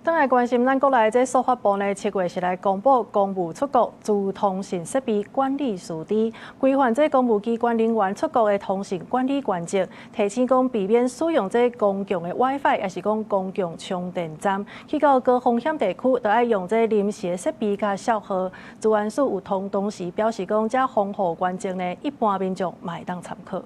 轉來關心咱國內這數發部呢，7月是來公布公務出國資通訊設備管理須知，規範這公務機關人員出國的通訊管理原則，提醒講避免使用這公共的 WiFi，抑是講公共充電站，去到高風險地區，著愛用這臨時的設備佮銷號。資安署有通當時表示講，這防護原則呢，一般民眾嘛會當參考。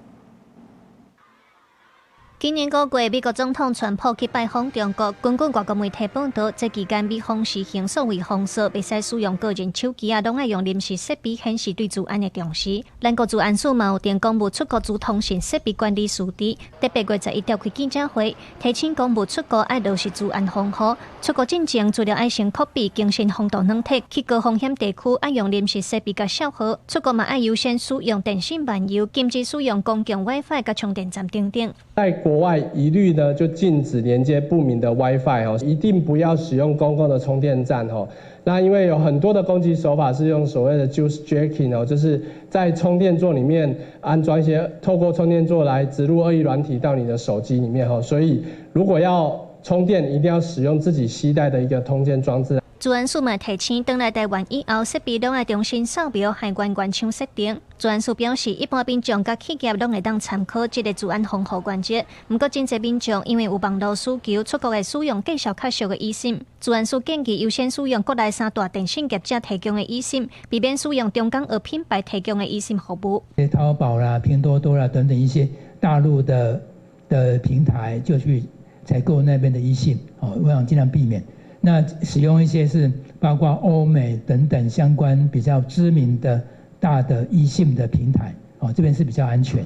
今年5月，美國總統川普去拜訪中國。根據外國媒體報導，這期間美方實行數位封鎖，袂使使用個人手機啊，攏愛用臨時設備顯示對資安的重視。咱國資安署嘛有定公務出國資通訊設備管理須知，佇8月11召開記者會，提醒公務出國愛落實資安防護。出國進前，除了愛先拷貝更新防毒軟體，去高風險地區愛用臨時設備佮銷號。出國嘛愛優先使用電信漫遊，禁止使用公共 WiFi 佮充電站等等。在國外一律呢就禁止連接不明的 WiFi 哦，一定不要使用公共的充電站哦。那因為有很多的攻擊手法是用所謂的 juice jacking 哦，就是在充電座裡面安裝一些，透過充電座來植入惡意軟體到你的手機裡面哦。所以如果要充電，一定要使用自己攜帶的一個充電裝置。資安署嘛提醒，轉來台灣以後，設備攏愛重新掃描，還原原廠設定。資安署表示，一般民眾佮企業攏會當參考這个資安防護原則。毋過，真濟民眾因為有網路需求，出國會使用價數較俗的 eSIM。資安署建議優先使用國內三大電信業者提供的 eSIM，避免使用中港澳品牌提供的 eSIM 服務。淘寶啦、拼多多啦等等一些大陸的平台，就去採購那邊的 eSIM，哦，我想盡量避免。那使用一些是包括歐美等等相關比較知名的大的 eSIM 的平台，哦，這邊是比較安全。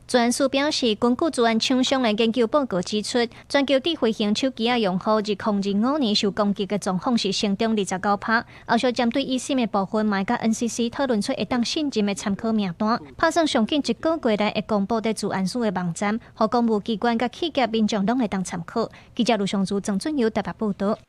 資安署表示，根據資安廠商的研究報告指出，全球智慧型手機仔用戶2025年受攻擊的狀況是成長29%。後續針對 eSIM 的部分，嘛會佮 NCC 討論出會當信任的參考名單，拍算上緊一個月內會公布佇資安署的網站，予公務機關佮企業民眾攏會當參考。記者盧尚如、鄭俊友台北報導。